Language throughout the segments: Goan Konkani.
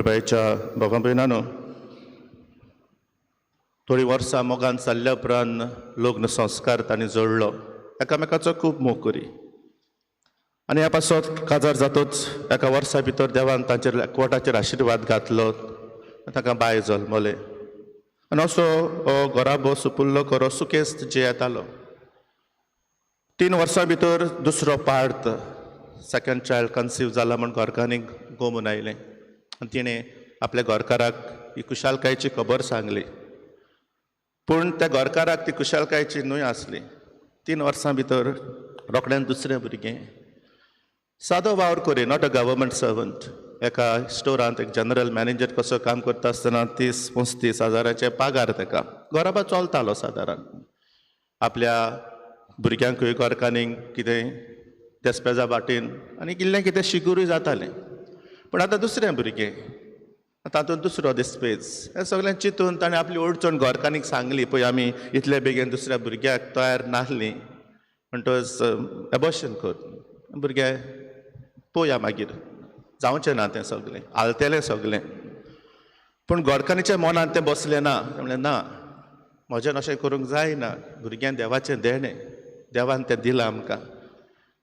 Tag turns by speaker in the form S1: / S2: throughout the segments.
S1: अपुरबायेच्या भावा भयणांनो, थोडीं वर्सां मोगान चल्ल्या उपरांत लग्न संस्कार तांणी जोडलो. एकामेकाचो खूब मोग करी आनी ह्या पासत काजार जातच एका वर्सा भितर देवान तांचेर एकवटाचेर आशिर्वाद घातलो. ताका बाय जल्मलें आनी असो हो घराबो सुपुल्लो करो सुखेस्त जियेतालो. 3 वर्सां भितर दुसरो पार्थ, सेकंड चायल्ड कन्सीव जाला म्हूण घरकान्नीक गोमून आयलें आनी तिणें आपल्या घरकाराक ही खुशालकायेची खबर सांगली. पूण त्या घरकाराक ती खुशालकायेची न्हय आसली. 3 वर्सां भितर रोखड्यान दुसरें भुरगें. सादो वावर करी, not a government servant, एका स्टोरांत एक जनरल मॅनेजर कसो काम करता आसतना 30-35 हजाराचे पगार ताका. घराबा चलतालो सादारण. आपल्या भुरग्यांकूय, घरकान्नीक कितें देस्पेजा वाटेन आनी इल्लें कितें शिगूरूय जातालें. पूण आतां दुसरें भुरगें, तातूंत दुसरो दिस्पेज. हें सगळें चिंतून ताणें आपली अडचण घरकान्नीक सांगली, पळय, आमी इतले बेगीन दुसऱ्या भुरग्याक तयार नासली म्हणटच एबॉर्शन कर, भुरगे पळोवया मागीर. जावचें ना तें सगळें, हालतलें सगळें. पूण घरकान्नीच्या मनांत तें बसलें ना. म्हणलें, ना, म्हज्यान अशें करूंक जायना. भुरग्यां देवाचें देणें, देवान तें दिलां आमकां.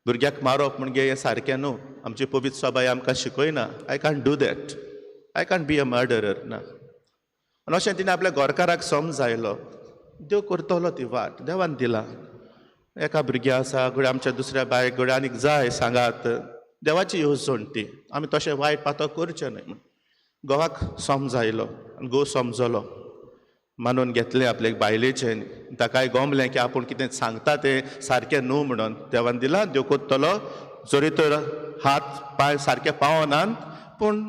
S1: भुरग्याक मारप म्हणजे हें सारकें न्हू. आमची पवित्र सभाय आमकां शिकयना. I can't do that, I can't be a murderer. ना. आनी अशें तिणें आपल्या घरकाराक समजायलो. देव करतलो ती वाट, देवान दिला. एका भुरग्या आसा घडये, आमच्या दुसऱ्या बायक घडये आनीक जाय. सांगात, देवाची येवजण ती. आमी तशें वायट पातो करचें न्हय म्हूण घोवाक समजायलो आनी घोव समजलो, मानून घेतलें आपले बायलेचें. ताकाय गोमलें की आपूण कितें सांगता तें सारकें न्हू म्हणून. देवान दिला, देव कोत्तलो. जरी तर हात पांय सारके पावनात, पूण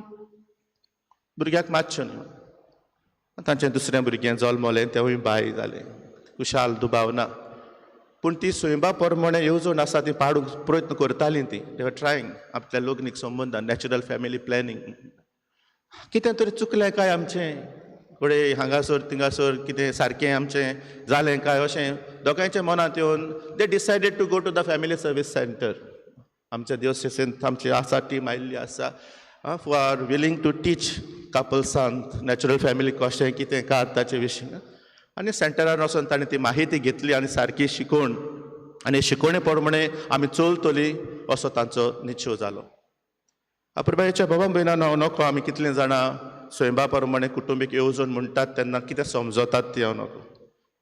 S1: भुरग्याक मातशें न्हू. तांचें दुसरें भुरगें जल्मलें, तेवूय बाय जालें. खुशाल, दुबाव ना. पूण ती स्वयंबा प्रमाणे येवजण आसा ती पाडूंक प्रयत्न करतालीं ती. They were trying आपल्या लग्नीक संबंदान नॅचरल फॅमिली प्लॅनिंग. कितें तरी चुकलें काय आमचें, घडये हांगासर थिंगासर कितें सारकें आमचें जालें काय, अशें दोगांयच्या मनांत येवन they decided to go to the family service center. आमच्या दिवसेंत आमची आसा, टीम आयिल्ली आसा who are willing to teach कपल्सांक natural family कशें कितें कात ताचे विशीं. आनी सेंटरार वचोन ताणें ती माहिती घेतली आनी सारकी शिकोवण आनी शिकोवणे प्रमाणे आमी चलतली असो तांचो निश्चय जालो. अपुरबायेच्या बाबा भयणां, नको आमी कितलीं जाणां स्वयंबा प्रमाणे कुटुंबीक येवजण म्हणटात तेन्ना कितें समजतात ती हांव नको.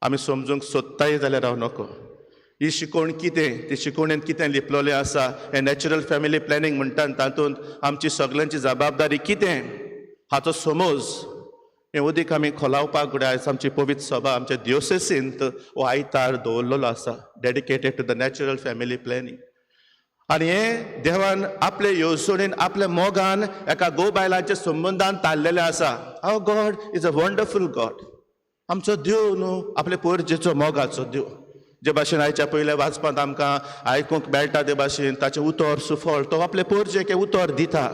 S1: आमी समजूंक सोदताय जाल्यार हांव नको. ही शिकवण कितें, ती शिकवणेंत कितें लिपलोलें आसा, हें नॅचरल फॅमिली प्लॅनिंग म्हणटा तातूंत आमची सगल्यांची जबाबदारी कितें हाचो समज हें उदीक आमी खोलावपाक घडये आयज आमची पवित्र सभा आमच्या दियोसेसींत हो आयतार दवरलेलो आसा, dedicated to the natural family planning. आनी हें देवान आपले येवजणेन, आपल्या मोगान एका घोव बायलांच्या संबंदान ताल्लेलें आसा. Our God is a wonderful God. आमचो देव न्हू आपले पोरजेचो मोगाचो देव. जे भाशेन आयच्या पयल्या वाचपांत आमकां आयकूंक मेळटा, ते भाशेन ताचें उतर सुफळ. तो आपले पोरजेक हें उतर दिता.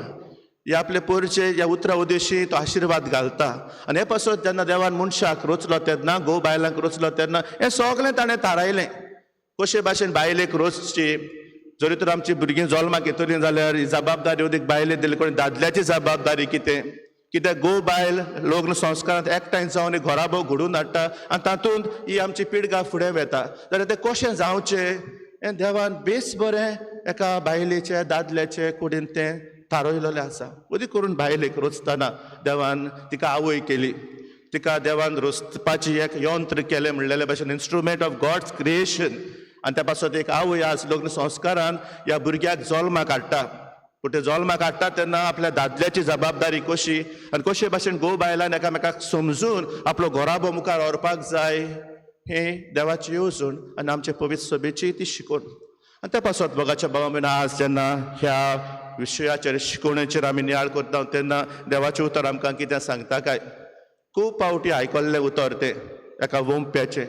S1: हे आपले पोरजे ह्या उतरा उद्देशी तो आशिर्वाद घालता. आनी हे पासत जेन्ना देवान मनशाक रचलो तेन्ना, घोव बायलांक रचलो तेन्ना हें सगळें ताणें थारायलें, कशे भाशेन बायलेक रचची. जरी तर आमची भुरगीं जल्माक येतलीं जाल्यार ही जबाबदारी अदीक बायले दिली कोणी, दादल्याची जबाबदारी कितें? कित्याक घोव बायल लग्न संस्कारांत एकठांय जावन एक घराबो घडोवन हाडटा आनी तातूंत ही आमची पिळगां फुडें वता, जाल्यार तें कशें जावचें हें देवान बेस बरें एका बायलेचे दादल्याचे कुडीन तें थारयलेलें आसा. अदीक करून बायलेक रचतना देवान तिका आवय केली. तिका देवान रचपाची एक यंत्र केलें म्हणलेले भाशेन, इन्स्ट्रुमेंट ऑफ गॉड्स क्रिएशन. आनी त्या पासत एक आवय आज लग्न संस्कारान ह्या भुरग्याक जल्माक हाडटा. पूण ते जल्माक हाडटा तेन्ना आपल्या दादल्याची जबाबदारी कशी आनी कशे भाशेन घोव बायलान एकामेकाक समजून आपलो घराबो मुखार व्हरपाक जाय, हें देवाची येवजण आनी आमचे पवित्र सभेची ती शिकवण. आनी त्या पासत मोगाच्या भावा भयणां, आज जेन्ना ह्या विशयाचेर, शिकवणेचेर आमी नियाळ करता तेन्ना देवाचें उतर आमकां कितें सांगता काय? खूब फावटी आयकल्लें उतर तें एका वोंप्याचें.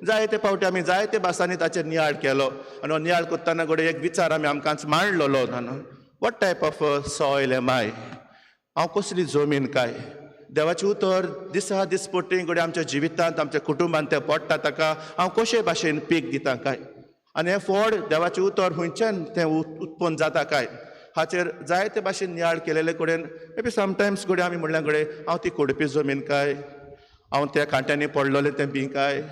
S1: जायते फावटी आमी जायते भासांनी ताचेर नियाळ केलो आनी हो नियाळ करतना घडये एक विचार आमी आमकांच मांडलेलो, "What type of soil am I?" हांव कसली जमीन काय? देवाचें उतर दिसा दिसपट्टी घडये आमच्या जिवितांत, आमच्या कुटुंबांत तें पडटा, ताका हांव कशे भाशेन पीक दिता काय? आनी हें फळ, देवाचें उतर खंयच्यान तें उत्पन्न जाता काय? हाचेर जायते भाशेन नियाळ केलेले कडेन मे बी समटायम्स घडये आमी म्हणल्यार घडये हांव ती कोडपी जमीन काय, हांव त्या कांट्यांनी पडलोलें तें बी काय,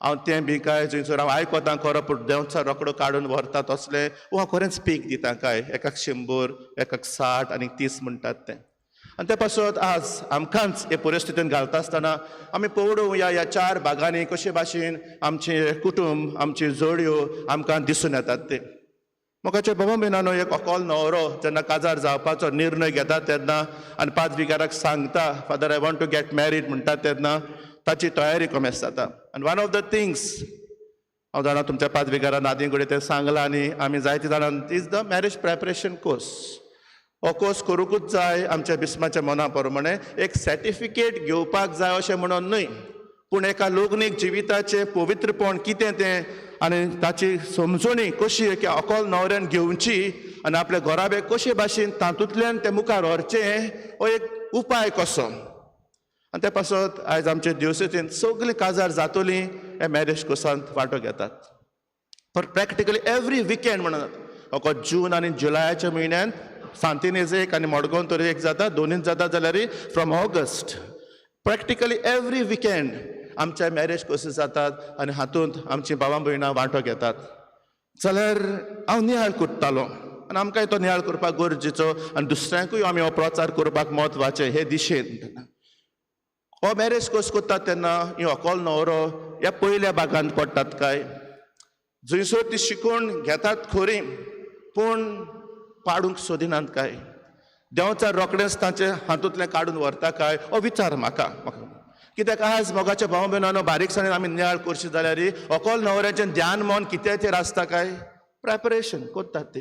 S1: हांव तें बी काय जंयसर हांव आयकतां खरो पूण देंवचार रोकडो काडून व्हरता तसलें, वो हांव खरेंच पीक दिता काय, एकाक 100, एकाक 60 आनी 30 म्हणटात तें. आनी ते पासत आज आमकांच हे परिस्थितीन घालता आसतना आमी पळोवया ह्या 4 भागांनी कशे भाशेन आमचें कुटुंब, आमच्यो जोडयो आमकां दिसून येतात ते. मोगाचे बाबा भयणांनो, एक अकोल न्हवरो जेन्ना काजार जावपाचो निर्णय घेता तेन्ना आनी पादविगाराक सांगता, father I want to get married म्हणटा तेन्ना ताची तयारी कमेस जाता. आनी वन ऑफ the things हांव जाणा तुमच्या पादविगारान आदीं कडेन तें सांगलां आनी आमी जायते जाणां, is the marriage preparation course. हो कोर्स करूंकूच जाय आमच्या बिस्माच्या मना प्रमाणे, एक सर्टिफिकेट घेवपाक जाय अशें म्हणून न्हय, पूण एका लग्नीक जिविताचें पवित्रपण कितें तें आनी ताची समजणी कशी की अकोल न्हवऱ्यान घेवची आनी आपल्या घराब्याक कशे भाशेन तातूंतल्यान तें मुखार व्हरचें, हो एक उपाय कसो. आनी ते पासत आयज आमचे दिवसेतीन सगळीं काजार जातोली हे मॅरेज कोर्सांत वांटो घेतात. पर प्रॅक्टिकली एवरी विकेंड म्हणून फकत जून आनी जुलयाच्या म्हयन्यांत सांतिनेज एक आनी मडगांव तर एक जाता, दोनूच जाता जाल्यार from August practically every weekend आमच्या मॅरेज कोर्सीस जातात आनी हातूंत आमची बाबा भयणां वांटो घेतात. जाल्यार हांव नियाळ करतालो आनी आमकांय तो नियाळ करपाक गरजेचो आनी दुसऱ्यांकूय आमी हो प्रचार करपाक म्हत्वाचें हे दिशेन. हो मॅरेज कोर्स करतात तेन्ना ही अकोल न्हवरो ह्या पयल्या भागांत पडटात काय, जंयसर ती शिकवण घेतात खरी पूण पाडूंक सोदिनात काय, देंवचार रोखडेंच तांचे हातूंतलें काडून व्हरता काय, हो विचार म्हाका. कित्याक आज मोगाच्या भाव भयणांनो बारीकसाणेन आमी नियाळ करशी जाल्यार अकोल न्हवऱ्याचें ध्यान मन कित्याचेर आसता काय, प्रेपरेशन करतात ते.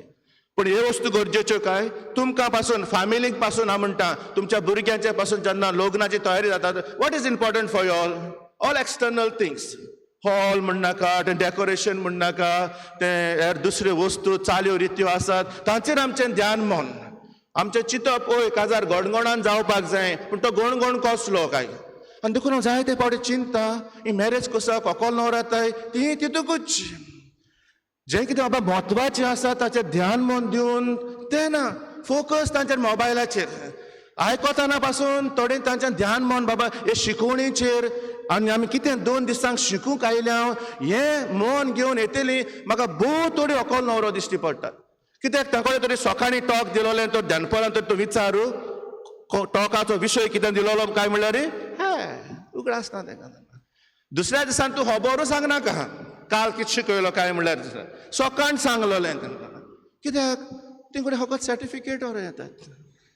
S1: पूण हे वस्तू गरजेच्यो काय तुमकां पासून, फॅमिलीक पासून हांव म्हणटा, तुमच्या भुरग्यांच्या पासून जेन्ना लग्नाची तयारी जाता, what is important for you all, all external things, hall म्हणनाका, तें डेकोरेशन म्हणनाका, तें हेर दुसऱ्यो वस्तू चाल्यो रित्यो आसात तांचेर आमचें ध्यान मन, आमचें चिंतप ओय काजार गणगणान जावपाक जाय, पूण तो गणगण कसलो काय. आनी देखून हांव जायते फावटी चिंता ही मॅरेज कसो कोकोल न्हवरो ती तितूकूच जें कितें बाबा म्हत्वाचें आसा ताचेर ध्यान मन दिवन तें ना, फोकस तांचेर मोबायलाचेर. आयकतना पासून थोडें तांचें ध्यान मन बाबा हे शिकोवणेचेर आनी आमी कितें 2 दिसांक शिकूंक आयल्या हें मन घेवन येतली. म्हाका भोव थोडी अकोल न्हवरो दिश्टी पडटात, कित्याक ताका तरी सकाळीं टॉक दिलोलें तर दनपरां तर तूं विचारू टॉकाचो विशय कितें दिलोलो काय म्हणल्यार हे उगडास ना तेका. दुसऱ्या दिसान तूं खबरूच सांगनाका काल कितें शिकयलो काय म्हणल्यार सकाळ सांगलोलें तांकां, कित्याक ते कडेन फकत सर्टिफिकेट व्हरून येतात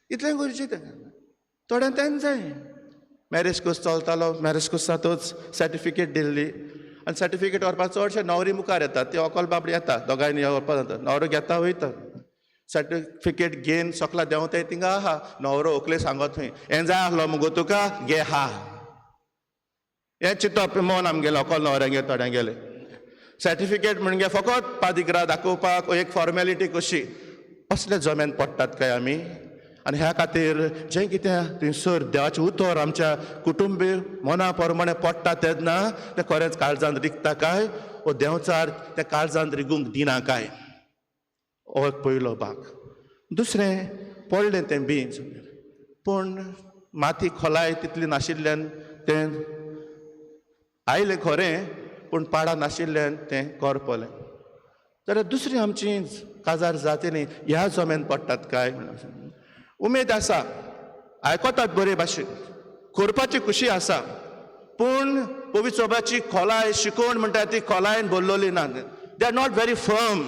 S1: इतलें गरजेचें तांकां. थोड्यांक तेंच जाय. मॅरेज कोर्स चलतालो, मॅरेज कोर्सांतूच सर्टिफिकेट दिल्ली आनी सर्टिफिकेट व्हरपाक चडशे न्हवरी मुखार येतात, ते अकोल बाबडी येता दोगांयनी व्हरपाक जाता, न्हवरो घेता वयता सर्टिफिकेट घेवन सकला देंवताय थिंगा आहा न्हवरो ओकले सांगत थंय हें जाय आसलो मुगो तुका घे हा, हें चिंतप मन आमगेलें अकोल न्हवऱ्यांगेर थोड्यांगेलें. सर्टिफिकेट म्हणजे फकत पादिग्रा दाखोवपाक एक फॉर्मेलिटी कशी, असले जमेन पडटात काय आमी. आनी ह्या खातीर जें कितें थंयसर देवाचें उतर आमच्या कुटुंबी मना प्रमाणे पडटा तेन्ना तें खरेंच काळजांत रिगता काय, वो देंवचार तें काळजांत रिगूंक दिना काय, हो एक पयलो भाग. दुसरें पडलें तें बीज पूण माती खोलाय तितली नाशिल्ल्यान तें आयलें खरें पूण पाडां नाशिल्ल्यान तें करपलें. जाल्यार दुसरी आमची काजार जातली ह्या जमेन पडटात काय, उमेद आसा, आयकतात बरे भाशेन, करपाची खुशी आसा, पूण पवित्र बाबाची खोलाय शिकवण म्हणटा ती खोलायन भरलोली ना, they are not very firm.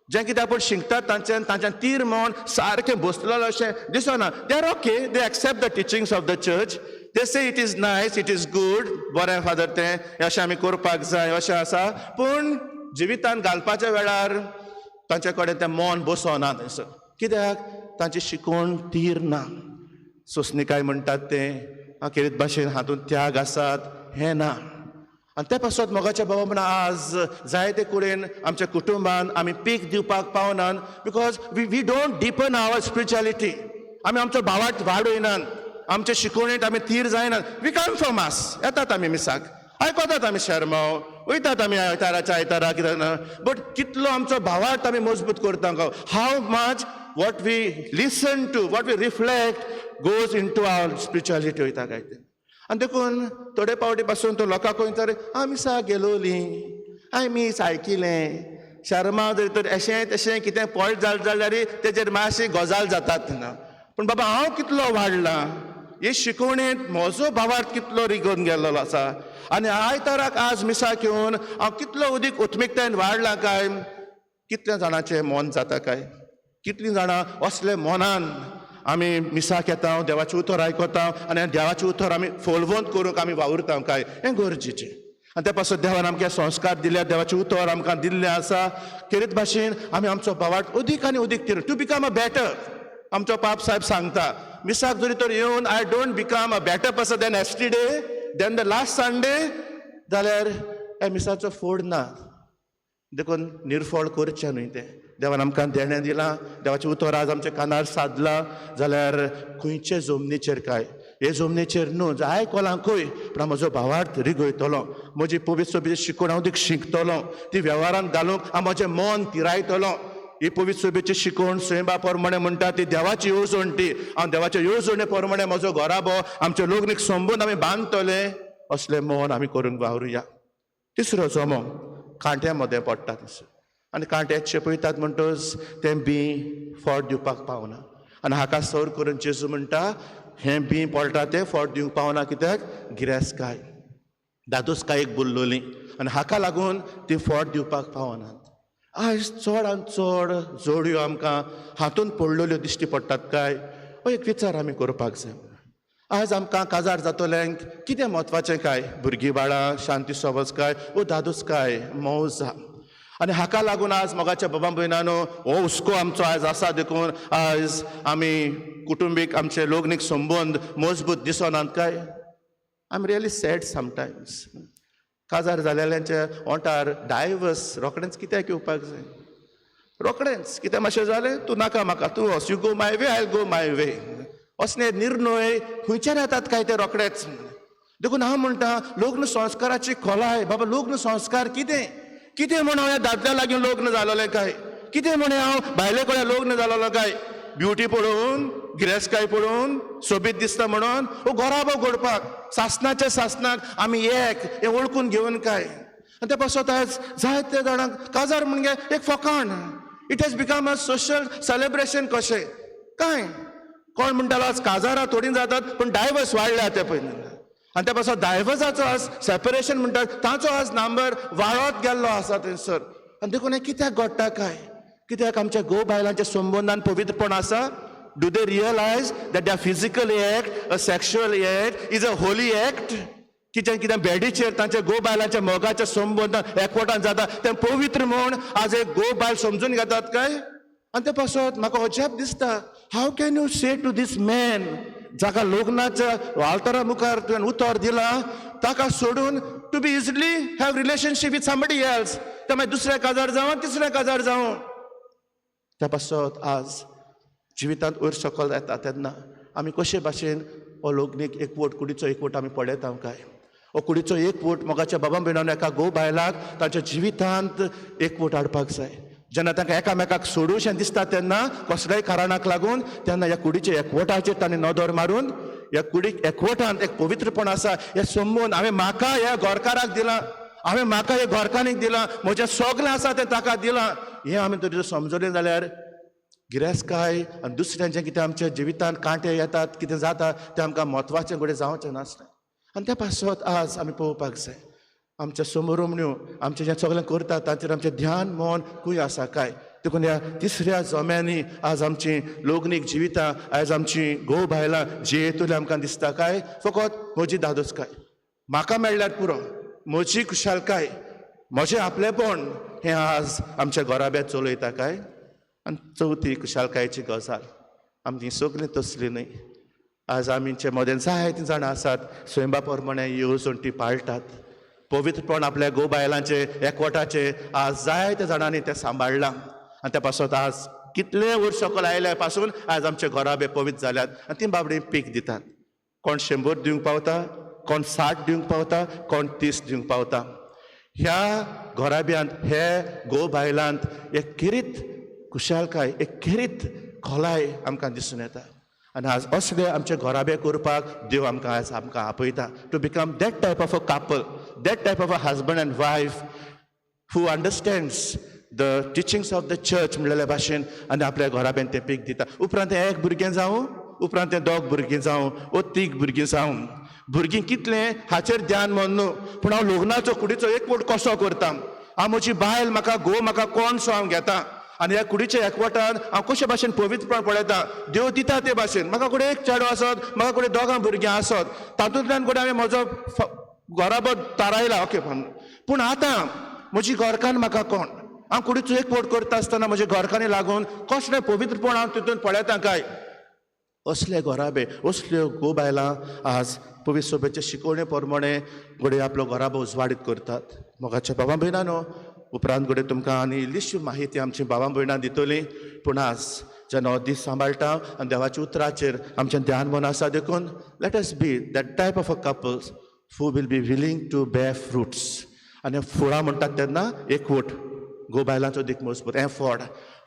S1: जें कितें आपूण शिकतात तांच्यान तांच्यान तीर म्हण सारकें बसलेलो अशें दिसना. They are okay, they accept the teachings of the church, they say it is nice, it is good, बरें फादर तें अशें आमी करपाक जाय अशें आसा, पूण जिवितान घालपाच्या वेळार तांचे कडेन तें मन बसना थंयसर, कित्याक तांची शिकवण तीर ना. सोंसणीकाय म्हणटात तें खेरीत भाशेन हातूंत त्याग आसात हें ना. आनी ते पासत मोगाच्या बाबा म्हणा आज जायते कडेन आमच्या कुटुंबान आमी पीक दिवपाक पावनात, because we don't deepen our spirituality. आमी आमचो भावार्थ वाडयनात, आमचे शिकवणेंत आमी थीर जायनात. We come for मास, येतात आमी मिसाक, आयकतात आमी शेरमांव, वयतात आमी आयताराच्या आयतारा कितें ना, बट कितलो आमचो भावार्थ आमी मजबूत करता, how much What we listen to, what we reflect goes into our spirituality वयता काय तें. आनी देखून थोडे पावटी पासून तो लोकांक खंय आमी मिसा गेलोली, हांवें मीस आयकिलें, शर्मा जरी तर अशें तशें कितें फॉल्ट जालें जाल्यार तेजेर मातशी गजाल जातात ना. पूण बाबा हांव कितलो वाडलां हे शिकवणेंत, म्हजो भावार्थ कितलो रिगोवन गेल्लो आसा आनी आयताराक आज मिसाक येवन हांव कितलो उदीक उत्मिकतायेन वाडलां काय? कितल्या जाणांचें मन जाता काय? कितलीं जाणां असले मनान आमी मिसाक येता, देवाचें उतर आयकता आनी देवाचें उतर आमी फोलवंत करूंक आमी वावुरता काय? हें गरजेचें. आनी त्या पासत देवान आमकां संस्कार दिल्या, देवाचें उतर आमकां दिल्लें आसा. खेरीत भाशेन आमी आमचो भावार्थ अदीक आनी अदीक to become a better. आमचो पाप साहेब सांगता, मिसाक जरी तर येवन I don't become a better person than yesterday, than the last Sunday, जाल्यार ह्या मिसाचो फोड ना. देखून निर्फळ करचें न्हय तें. देवान आमकां देणें दिलां, देवाचें उतर आज आमच्या कानार सादलां जाल्यार खंयचे जमनीचेर काय, हे जमनीचेर न्हू जाय कोलांकूय, पूण म्हजो भावार्थ रिगयतलो, म्हजी पवित्र सोबीची शिकवण हांव तीक शिकतलो, ती वेव्हारांत घालूंक हांव म्हजें मन तिरायतलो. ही पवित्र सोबीची शिकवण स्वयंबा प्रमाणे म्हणटा ती देवाची येवजण, ती हांव देवाच्या येवजणे प्रमाणे म्हजो घराबो, आमचे लग्नीक संबंद आमी बांदतले, असलें मन आमी करूंक वावरुया. तिसरो जमो कांट्या मदें पडटा तसो आनी कांट्याक चेपयतात म्हणटच तें बीं फळ दिवपाक पावना. आनी हाका सर करून जेजू म्हणटा, हें बीं पडटा तें फळ दिवंक पावना, कित्याक गिरेस्तकाय दादोसकायेक बोल्लोली आनी हाका लागून ती फळ दिवपाक पावनात. आयज चड आनी चड जोडयो आमकां हातून पडलेल्यो दिश्टी पडटात काय? हो एक विचार आमी करपाक जाय. आयज आमकां काजार जातल्यांक कितें म्हत्वाचें काय? भुरगीं बाळां, शांती सवजकाय ओ दादोसकाय मौजा. आनी हाका लागून आज मोगाच्या बाबा भयणानो हो हुस्को आमचो आयज आसा. देखून आयज आमी कुटुंबीक आमचे लग्नीक संबंद मजबूत दिसनात काय? I am really sad sometimes. काजार जालेल्यांच्या ओंठार डायवर्स रोखडेंच कित्याक येवपाक जाय? रोखडेंच कितें मातशें जालें, तूं नाका म्हाका, तूं वच, you go my way, I go my way, असले निर्णय खंयच्यान येतात काय ते रोखडेच? देखून हांव म्हणटा, लग्न संस्काराची खोलाय. बाबा, लग्न संस्कार कितें? कितें म्हण हांव ह्या दादल्या लागीं लग्न जालोलें काय? कितें म्हण हांव बायले कडेन लग्न जालोलो काय? ब्युटी पळोवन, गिरेस्तकाय पळोवन, सोबीत दिसता म्हणून, ओ घराबो घडपाक, सासनाच्या सासनाक आमी एक हें वळखून घेवन काय? आनी त्या पासत आयज जायते जाणांक काजार म्हणजे एक फकाण. It has become a social celebration कशें काय. कोण म्हणटालो, आज काजारां थोडीं जातात पूण डायवर्स वाडल्या ते पयलीं. आनी त्या पासत डायवर्साचो आज सेपरेशन म्हणटात ताचो आज नंबर वाडत गेल्लो आसा थंयसर. आनी देखून हें कित्याक घडटा काय? कित्याक आमच्या घोव बायलांच्या संबंदान पवित्रपण आसा? Do they realize that the physical act, a sexual act is a holy act? कितें कितें बेडीचेर तांच्या घोव बायलांच्या मोगाच्या संबंदान एकवटान जाता तें पवित्र म्हूण आज एक घोव बायल समजून घेतात काय? आनी ते पासत म्हाका अजाप दिसता, how can you say to this man, जाका लग्नाच्या आल्तारा मुखार तुवें उतर दिलां, ताका सोडून to be easily have relationship with somebody else, ते मागीर दुसऱ्या काजार जावं, तिसऱ्या काजार जावं. त्या पासत आज जिवितांत वयर सकयल येता तेन्ना आमी कशे भाशेन हो लग्नीक एकवट, कुडीचो एकवट आमी पळयता काय? हो कुडीचो एकवट, मोगाच्या बाबा भयणान, एका घोव बायलाक तांच्या जिवितांत एकवट हाडपाक जाय. जेन्ना तांकां एकामेकाक सोडूशें दिसता तेन्ना कसल्याय कारणाक लागून, तेन्ना ह्या कुडीच्या एकवटाचेर तांणी नदर मारून, ह्या कुडीक एकवटांत एक पवित्रपण आसा, हे संबंद हांवें म्हाका ह्या घरकाराक दिलां, हांवें म्हाका ह्या घरकान्नीक दिलां, म्हजें सगळें आसा तें ताका दिलां, हें आमी तरी समजलें जाल्यार गिरेस्तकाय आनी दुसऱ्यांचें कितें आमच्या जिवितांत कांटे येतात, कितें जाता तें आमकां म्हत्वाचें घडये जावचें नासलें. आनी त्या पासत आज आमी पळोवपाक जाय, आमच्या समोरम्यो आमचें जें सगळें करता ताचेर आमचें ध्यान मन खंय आसा काय? देखून ह्या तिसऱ्या जम्यांनी आज आमची लग्नीक जिवितां, आयज आमची घोव बायलां जियेतली आमकां दिसता काय? फकत म्हजी दादोसकाय म्हाका मेळ्ळ्यार पुरो, म्हजी खुशालकाय, म्हजें आपलेपण हें आज आमच्या घराब्यांत चलयता काय? आनी चवथी खुशालकायेची गजाल, आमची सगळीं तसली न्हय. आज आमचे मदें जायतीं जाणां आसात, स्वयंबा प्रमाणे येवजण ती पाळटात, पवित्रपण आपल्या घोव बायलांचे एकवटाचे आज जायत्या जाणांनी तें सांबाळ्ळां. आनी त्या पासत आज कितले वर्स सकयल आयल्या पासून आज आमचे घराबे पवित्र जाल्यात आनी ती बाबडी पीक दितात. कोण 100 दिवंक पावता, कोण 60 दिवंक पावता, कोण 30 दिवंक पावता. ह्या घराब्यांत, हे घोव बायलांत एक खेरीत खुशालकाय, एक खेरीत खोलाय आमकां दिसून येता. आनी आज असले आमचे घराबे करपाक देव आमकां आज आमकां आपयता, to become that type of a couple, that type of a husband and wife who understands the teachings of the church म्हणलेल्या भाशेन, आनी आपल्या घराब्यान तें पीक दिता. उपरांत तें एक भुरगें जावं, उपरांत तें दोग भुरगीं जावं वो तीग भुरगीं जावं, भुरगीं कितलें हाचेर ध्यान मन न्हू, पूण हांव लग्नाचो कुडीचो एकवट कसो करता, हांव म्हजी बायल म्हाका, घोव म्हाका कोण सो हांव घेता, आनी ह्या कुडीच्या एकवटान हांव कशे भाशेन पवित्रपण पळयता. देव दिता ते भाशेन, म्हाका कडेन एक चेडो आसत, म्हाका कडेन दोगां भुरगीं आसत, तातूंतल्यान कडेन हांवें म्हजो घराबो थारायला, ओके. पूण आतां म्हजी घरकान्न म्हाका कोण, हांव कुडीचो एकवट करता आसतना म्हज्या घरकान्नी लागून कसलें पवित्रपण हांव तितून पळयता काय? असले घराबे, असल्यो घोव बायलां आज पवित्र सभेचे शिकवणे प्रमाणे घडये आपलो घराबो उजवाडीत करतात. मोगाच्या बाबा भयणानो, उपरांत घडये तुमकां आनी इल्लीशी माहिती आमची बाबा भयणां दितली, पूण आज जेन्ना हो दीस सांबाळटा आनी देवाच्या उतराचेर आमचें ध्यान मन आसा, देखून let us be that type of a couples who will be willing to bear fruits. आनी फळां म्हणटात तेन्ना एकवट, घोव बायलांचो देख मजबूत हें फळ.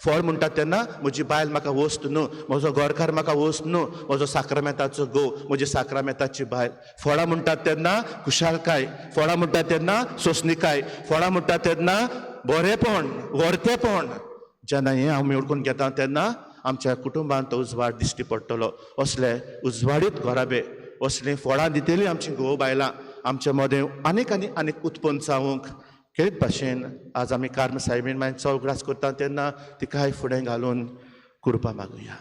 S1: फळ म्हणटात तेन्ना म्हजी बायल म्हाका वस्त न्हू, म्हजो घरकार म्हाका वस्त न्हू, म्हजो साक्रामेंताचो घोव, म्हजी साक्रामेंताची बायल. फळां म्हणटात तेन्ना खुशालकाय, फळां म्हणटात तेन्ना सोंसणिकाय, फळां म्हणटात तेन्ना बरेपण, व्हरतेपण. जेन्ना हें आमी ओळखून घेता तेन्ना आमच्या कुटुंबांत तो उजवाड दिश्टी पडटलो. असले उजवाडीत घराबे, असलीं फळां दितलीं आमचीं घोव बायलां आमच्या मदें आनीक आनी आनीक उत्पन्न जावंक खेळत भाशेन आज आमी कार्म सायबीण मांयचो उगडास करता तेन्ना तिकाय फुडें घालून कुरपा मागुया.